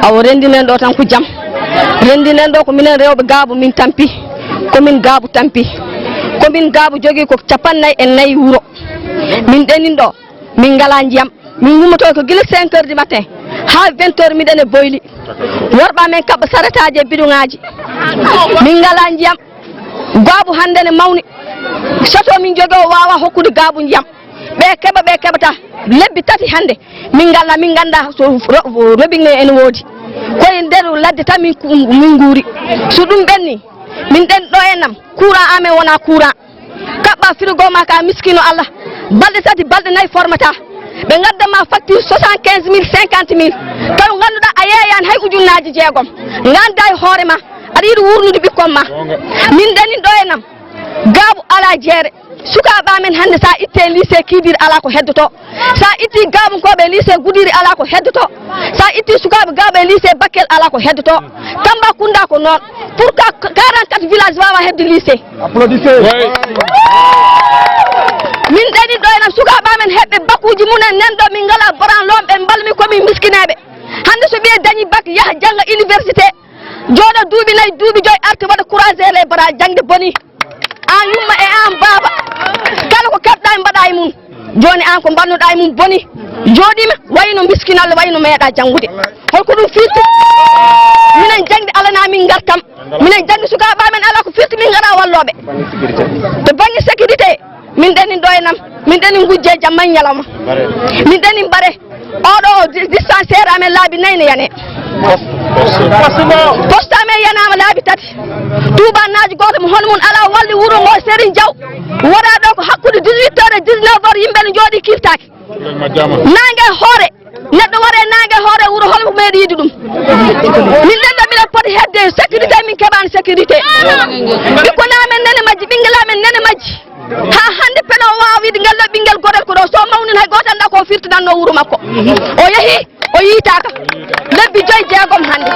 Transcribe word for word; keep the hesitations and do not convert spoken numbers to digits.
Awo renndinen ɗo tan ko jam. Renndinen ɗo ko minen rewɓe Gaabu min tampi. Ko min Gaabu tampi. Ko min Gaabu jogii ko capannay e nayi wuro. Min ɗenin ɗo. Min ngalaa ndiyam. Min ngummoto ko gila cinq heures du matin haa vingt heures miɗen e boyli. Worɓe amen kaɓɓa saretaaji e biduŋaaji. Min ngalaa ndiyam. Gaabu hannde ne mawni. Château min jogii o waawaa hokkude Gaabu ndiyam. Ɓe keɓa, ɓe keɓata. Lebbi tati hannde. Min ngala, min nganndaa so ro-, robinet ene woodi. Ko e nder ladde tan min ku-, min nguuri. So ɗum ɓenni, min ɗen ɗo e nam, courant amen wonaa courant. Kaɓɓa frigo ma ka miskino Allah. Balɗe tati, balɗe nayi formata. Ɓe ngadda ma facture soixante-quinze mille, cinquante mille. Taw ngannduɗaa a yeeyani hay ujunnaaji jeegom. Nganndaa e hoore ma. Aɗa yiɗi wuurnude ɓikkon ma. Min ɗenin ɗo e nam. Gaabu alaa jeere. Sukaaɓe amen hannde, so a itti lycée Kidiri, alaa ko heddoto. So a itti Gaabunkooɓe lycée Gudiri, alaa ko heddoto. So a itti sukaaɓe Gaabu e lycée Bakel, alaa ko heddoto. Tambacounda ko noon. Pourquoi quarante-quatre villages waawa heɓde lycée? Applaudissez. Min ɗenin ɗo e nam, sukaaɓe amen heɓɓe bakuuji mum en nan ɗo, min ngalaa branlooɓe, ɓe mbalmi ko min miskineeɓe. Hannde so ɓiye dañi bac, yaha jannga université. Jooɗo duuɓi nayi, duuɓi joyi, arti waɗa croiser les bras, jaŋde boni. Aan yumma e aan baaba, kala ko keɓɗaa mbaɗaa e mum. Jooni aan ko mbaɗnuɗaa e mum boni. Jooɗiima wayno miskinal, wayno meeɗaa janngude. Holko ɗum firti? Minen jaŋde alanaa min ngartam. Minen jaŋde sukaaɓe amen alaa ko firti min ngaraa wallooɓe. To bannge sécurité, min ɗenin ɗo e nam, min ɗenin ngujje jamma e ñalawma. Min ɗenin mbare. Oɗo di-, dispensaire amen laabi nayi ne yane. Poste amen yanaama laabi tati. Tuuba naajo gooto mo hono mum alaa walli wuro ngo Serigne Diaw. Wona ɗo ko hakkunde dix-huit heures e dix-neuf heures yimɓe ne njooɗi kirtaaki. Naange hoore. Neɗɗo ware naange hoore wuro, hol ko meeɗi yiide ɗum? Min ɗen ɗo miɗen poti hedde sécurité, min keɓaani sécurité. Ɓikkon amen nene majji, ɓinngel amen nene majji. Haa hannde peno o waawa wiide ngal ɗo ɓinngel gorel ko ɗo, so mawnini hay gooto anndaa ko o firtinannoo wuro makko. O yehi, o yiitaaka. Lebbi joyi jeegom hannde.